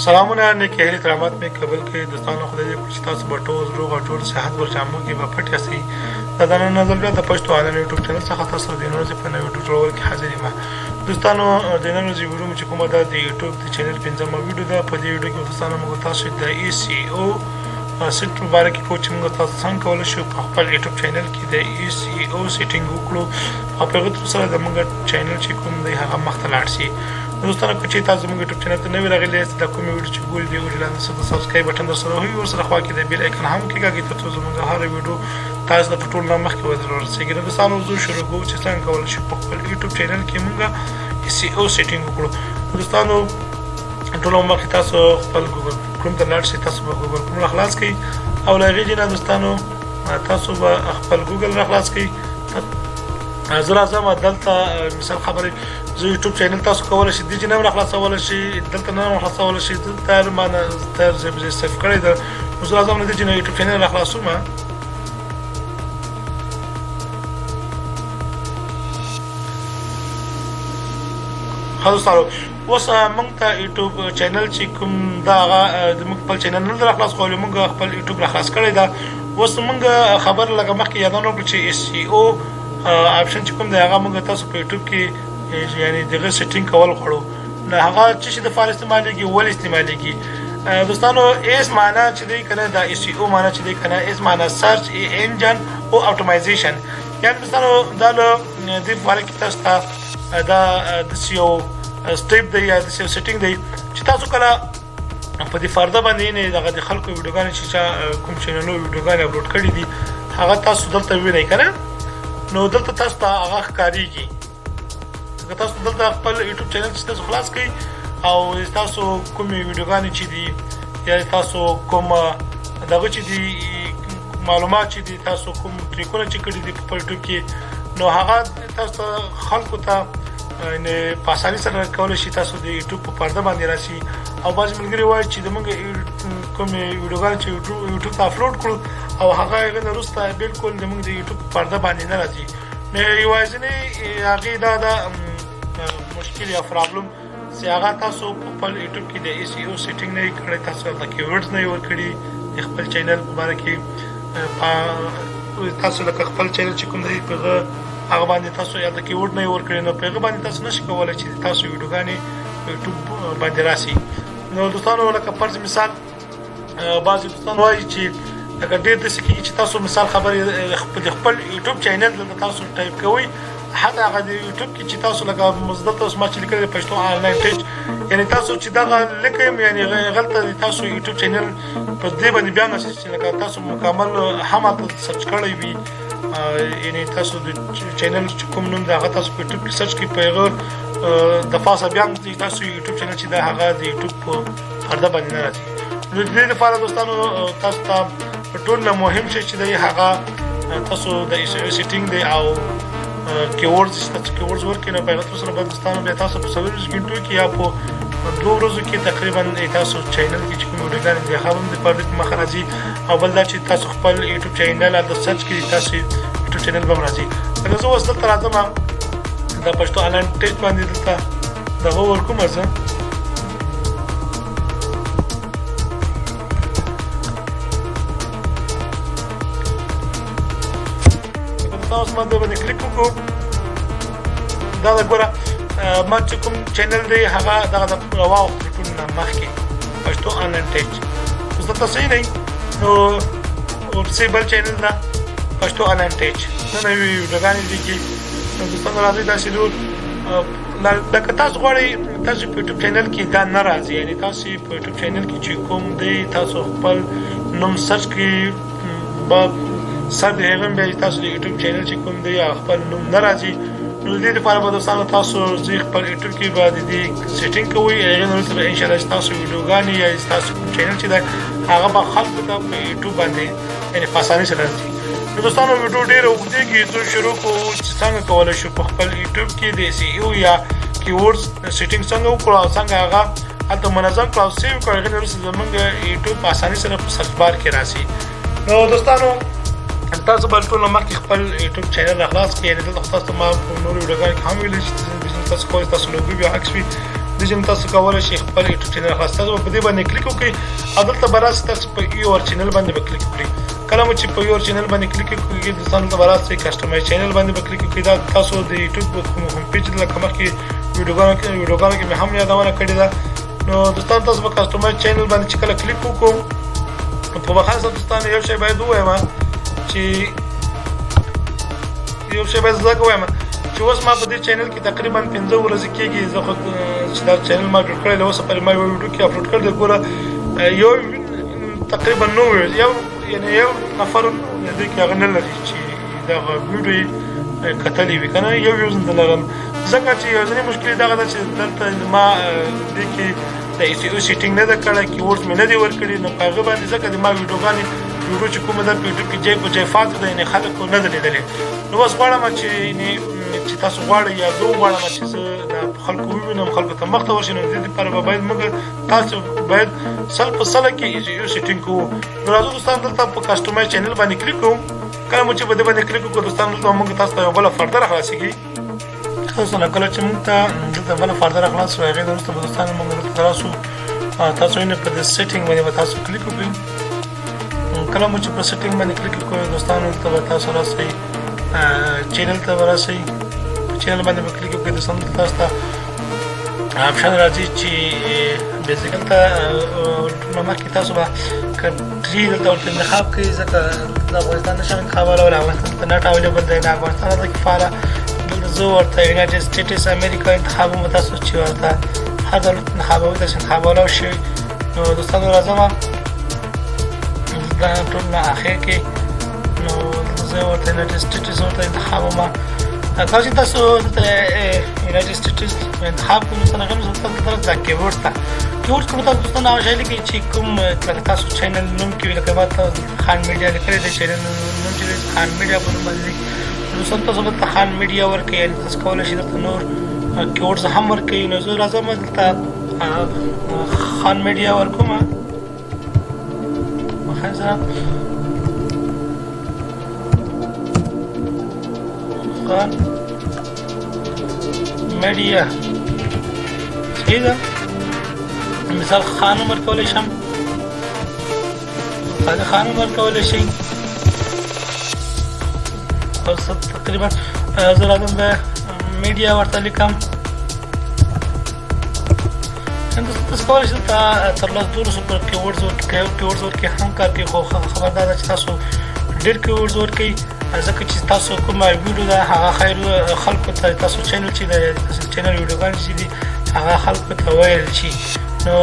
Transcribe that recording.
سلامونه نیکې هیلې کرامت مې قبول کړئ دوستانو. خدای دې وکړي چې تاسو به ټول روغ او جوړ، صحت ور جامو کې به پټ یاستئ. دا د نن ځل بیا د پښتو آنلاین یوټیوب چینل څخه تاسو د نن ورځې په نوې ویډیو جوړولو کې حاضر یم. دوستانو، د نن ورځې ویډیو مو چې کومه ده، د یوټیوب د چینل پنځمه ویډیو ده. په دې ویډیو کې دوستانو موږ تاسو د ای سی او سیټ مبارک کو چې موږ تاسو څنګه کولی شو په خپل یوټیوب چینل کې د ای سی او سیټینګ وکړو او په هغه سره د موږ چینل چې کوم دی هغه مخته لاړ شي. دوستانو، که چېرې تاسو زموږ یوټیوب چینل ته نوي راغلي یاست، دا کومې ویډیو چې ګورئ، د ویډیو لاندې څه د subscribe button در سره وي، ورسره خوا کې د bell icon هم کېکاږئ، تر څو زموږ هره ویډیو تاسو ته په ټولو نه مخکې ورسېږي. نو دوستانو، زه شروع کوو چې څنګه کولی شو په خپل یوټیوب چینل کې موږ SEO setting وکړو. دوستانو، ټولو مخکې تاسو خپل ګوګل کروم ته لاړ شئ. تاسو به ګوګل کروم را خلاص کړئ او له هغې نه دوستانو تاسو به خپل ګوګل را خلاص کړئ. زه راځم دلته، مثال خبرې، زه یوټیوب چینل تاسو کولی شئ د چې نه خلاصولی شئ، دلته نه خلاصولی شئ. دلته ما نه تر زه save کړی ده. نو زه راځم د چې نه یوټیوب چینل را خلاصوم. ښه دوستانو، اوس موږ ته یوټیوب چینل چې کوم دا هغه د موږ خپل چینل نه را خلاص کولو، موږ خپل یوټیوب را خلاص کړی دا. اوس موږ خبر لکه مخکې یادونه وکړه چې SEO option چې کوم دی هغه موږ تاسو په یوټیوب کې یعنی دغه setting کول غواړو. نو هغه چې د فار استعمالېږي، ول استعمالېږي؟ دوستانو، اس معنا چې دی کنه، دا SEO معنا چې دی کنه، اس معنا search engine او optimization. یعنی دوستانو، دا له دې په اړه کې تاسو ته دا د سی او step دی یا د سی setting دی چې تاسو کله په دې فرده باندې نه دغه د خلکو ویډیوګانې چې چا کوم چینلو ویډیوګانې اپلوډ کړې دي، هغه تاسو دلته وینئ کنه. نو دلته تاسو ته هغه ښکاریږي. که تاسو دلته خپل یوټیوب چینل چې تاسو خلاص کړئ او تاسو کومې ویډیوګانې چې دي یا تاسو کوم دغه چې دي، معلومات چې دي، تاسو کوم ټریکونه چې کړي دي په خپل یوټیوب کې، نو هغه تاسو خلکو ته په اساني سره کولی شي تاسو د یوټیوب په پرده باندې راشي. او بعضې ملګري وایي چې د موږ کومې ویډیوګانې چې یوټیوب ته اپلوډ کړو او هغه هغې نه وروسته بلکل د موږ د یوټیوب په پرده باندې نه راځي. نو یوازینی هغې دا ده مشکل یا problem چې هغه تاسو په خپل یوټیوب کې د SEO setting نه کړی، تاسو هلته keywords نه ورکړي د خپل چینل په باره کې. تاسو لکه خپل چینل چې کوم دی، په هغه باندې تاسو هلته keyword نه ورکړي، نو په هغه باندې تاسو نشئ کولی چې تاسو ویډیوګانې په یوټیوب باندې راسي. نو دوستانو، لکه فرض مثال بعضې دوستان وایي چې لکه ډېر داسې کېږي چې تاسو مثال خبرې خپل یوټیوب چینل دلته تاسو ټایپ کوئ، حتی هغه د یوټیوب کې چې تاسو لکه دلته اوس ما چې لیکلی پښتو آنلاین ټیچ، یعنی تاسو چې دغه لیکئ، یعنی غلطه تاسو یوټیوب چینل په دې باندې بیا نه چې لکه تاسو مکمل هم هلته search کړی وي، یعنی تاسو د چینل چې کوم نوم دی هغه تاسو په یوټیوب کې search کړئ، په هغه د فاصله بیا تاسو یوټیوب چینل چې دا هغه د یوټیوب په پرده باندې نه راځي. نو د دې لپاره دوستانو، تاسو ته ټول نه مهم شی چې دی هغه تاسو د setting دی او keywords چې تاسو keywords ورکړئ، نو په هغه سره به دوستانو بیا تاسو په 24 ګنټو کې یا په 2 ورځو کې تقریبا تاسو چینل کې چې کوم ویډیوګانې دي هغه هم د پردې په مخه راځي. او بل دا چې تاسو خپل یوټیوب چینل د search کړئ، تاسو یوټیوب چینل به هم راځي. لکه زه اوس دلته راځم، د پښتو آنلاین ټیچ باندې دلته دغه ورکوم زه. تاسو ما باندې کلیک وکړو، دا د ګوره ما چې کوم چینل دی هغه دغه د راواوښت ټول نه مخکې پښتو آنلاین ټیچ. اوس دلته صحیح دی. نو ورپسې بل چینل ده پښتو آنلاین ټیچ، نن نوې ویډیوګانې لیکي. نو دوستانو، راځئ داسې نور لکه تاسو غواړئ تاسو په یوټیوب چینل کې دا نه راځي، یعنی تاسو په یوټیوب چینل کې چې کوم دی تاسو خپل نوم search کړئ، با سر د هغه بیا تاسو د یوټیوب چینل چې کوم دی خپل نوم نه راځي. نو د دې لپاره به دوستانو تاسو ځئ خپل یوټیوب کې به د دې setting کوئ. هغې نه وروسته به انشاءالله تاسو ویډیوګانې یا تاسو کوم چینل چې دی هغه به خلکو ته په یوټیوب باندې یعنی په اسانۍ سره راځي. نو دوستانو، ویډیو ډېره اوږدېږي، زه شروع کوو چې څنګه کولی شو په خپل یوټیوب کې د SEO یا keywords setting څنګه وکړو او څنګه هغه هلته منظم کړو او save کړو. هغې نه وروسته زمونږ یوټیوب په اسانۍ سره په search bar کې راسي. نو دوستانو، تاسو به ټول مخکې خپل یوټیوب چینل را خلاص کړئ. یعنی دلته خو تاسو ته ما په نورو ویډیوګانو کې هم ویلي چې تاسو کولی تاسو لوګو بیا عکس وي د ځینې تاسو کولی شئ خپل یوټیوب چینل خلاص، تاسو په دې باندې کلیک وکړئ او دلته به راسئ، تاسو په your channel باندې به کلیک وکړئ. کله مو چې په your channel باندې کلیک وکړئ دوستانو، دلته به راسئ، customize channel باندې به کلیک وکړئ. دا تاسو د یوټیوب کوم home page، لکه مخکې ویډیوګانو کې مې هم یادونه کړې ده. نو دوستان، تاسو په customize channel باندې چې کله کلیک وکړو، په بخښنه سره دوستان، یو شی باید زه ووایم چې اوس ما په دې چینل کې تقریبا 5 ورځې کېږي. زه خو چې دا چینل ما جوړ کړی، له اوسه پورې ما یو ویډیو کې اپلوډ کړی دی. ګوره، یو تقریبا نو یو، یعنی یو نفر دې کې هغه نه لري چې دا ویډیو کتلې وي کنه، یو views نه لرم، ځکه چې یو ځینې مشکل دغه ده چې دلته ما دې کې د SEO setting نه ده کړی، keywords مې نه دی ورکړي. نو په هغه باندې ځکه د ما ویډیوګانې، ویډیو چې کومه ده، په یوټیوب کې جای په جای فاتې ده، یعنې خلکو نه ده لیدلې. نو اوس غواړم چې، یعنې چې تاسو غواړئ یا زه وغواړم چې زه د خلکو ووینم، خلکو ته مخته ورشي، نو د دې لپاره به باید موږ تاسو باید 100% کې SEO setting کوو. نو راځو دوستان، دلته په customize channel باندې کلیک کوو. کله مو چې په دې باندې کلیک وکړو دوستان، دلته موږ تاسو ته یو بله فرده راخلاصېږي. تاسو نه کله چې موږ ته دلته بله فرده راخلاص شو، هغې وروسته به دوستان موږ دلته راسو. تاسو یې په دې setting باندې به تاسو کلیک وکړئ. کله مو چې په setting باندې کلیک وکړئ دوستانو، دلته به تاسو راسئ، چینل ته به راسئ، په چینل باندې به کلیک وکړئ. دوستان، دلته تاسو ته option راځي چې basically ته مخکې تاسو به country دلته ورته انتخاب کړئ، ځکه د افغانستان نشم انتخابولای، افغانستان ته not available دی، نه افغانستان ته کفاله. دلته زه ورته United States امریکا انتخابوم، تاسو چې ورته هر دولت انتخابوي، تاسو انتخابولای شئ. نو دوستانو، راځم دا ټول نه اخر کې. نو زه ورته United States ورته انتخابوم. کله چې تاسو دلته United States انتخاب کړئ، نو څنګه نو تاسو دا keyword ته keyword کوم تاسو دوستان هغه شی لیکئ چې کوم لکه تاسو چینل نوم کې، لکه ما تاسو خان میډیا لیکلی دی، چینل نوم چې خان میډیا په نوم باندې، دوستان تاسو دلته خان میډیا ورکړئ. یعنې تاسو کولی شئ دلته نور keywords هم ورکړئ. نو زه راځم، دلته خان میډیا ورکوم. سره خان میډیا، صحیح ده. مثال خان هم ورکولی شم، خالي خان هم ورکولی شئ. او تقریبا زه راځم د میډیا ورته لیکم. تاسو کولی شئ تر لس دولسو پر keywords ورکړي هم کار کوي، خو خبر دا ده چې تاسو ډېر keywords ورکړئ، ځکه چې تاسو کومه ویډیو ده هغه خیر خلکو ته، تاسو چینل چې ده، تاسو چینل ویډیوګانې چې دي، هغه خلکو ته ویل شي. نو